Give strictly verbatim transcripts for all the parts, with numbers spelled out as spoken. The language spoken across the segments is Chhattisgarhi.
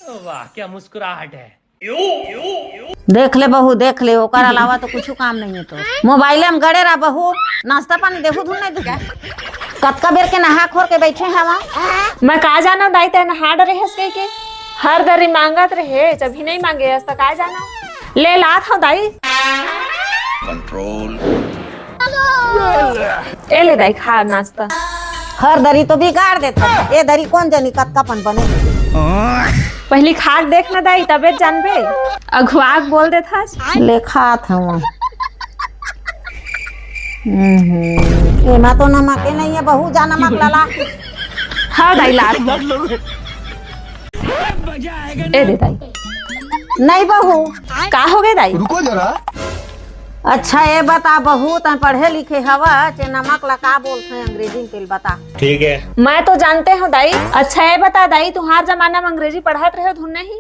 वाह, क्या मुस्कुराहट है। देख ले बहू, देख ले, ओकर अलावा तो कुछ काम नहीं है। तो मोबाइले में गड़े रह बहू, नाश्ता पानी देहू धुन नहीं दुखे। कतका बेर के नहा खोर के बैठे हवा। मैं का जाना दाई, तै नहा डरे हस कह के। हर दरी मांगत रहे, जब ही नहीं मांगे हस त का जाना। ले लात हव दाई। कंट्रोल। ए ले दाई, खा नाश्ता। हर दरी तो बिगाड़ देता। ए दरी कोन जनी कतका पन बने। पहली खा के देख ना दाई, तबे जानबे। अघुआ के बोल देथस। ले खात हव। हम्म, एमा तो नमके नहीं है बहू, जा नमक लला। हाँ दाई, लात हव। ए दे दाई। नहीं बहू। का हो गए दाई? रुको जरा। अच्छा, ए बता बहू, तैं पढ़े लिखे हवच, ए नमक ला का बोलथे अंग्रेजी में, तेल बता। ठीक है। मैं तो जानते हूँ दाई। अच्छा, ए बता दाई, तुहार जमाना में अंग्रेजी पढ़त रहे धुन नहीं?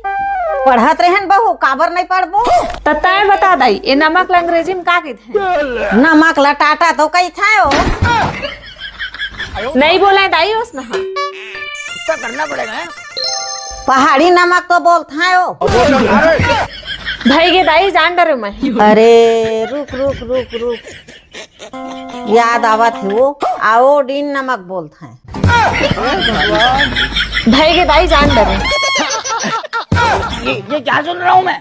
पढ़त रहेन बहू, काबर नहीं पढ़बो? त तैं बता दाई, ए नमक ला अंग्रेजी में का कहिथे? नमक ला टाटा तो कहिथे हो। नहीं बोले दाई, ओस नहा। पहाड़ी नमक तो बोलथे हो। भई गे दाई, जान डरे मैं। अरे रुक रुक रुक रुक, याद आवत है वो, आयोडीन नमक बोलथे। भई गे दाई, जान डरे। ये, ये क्या सुन रहा हूँ मैं?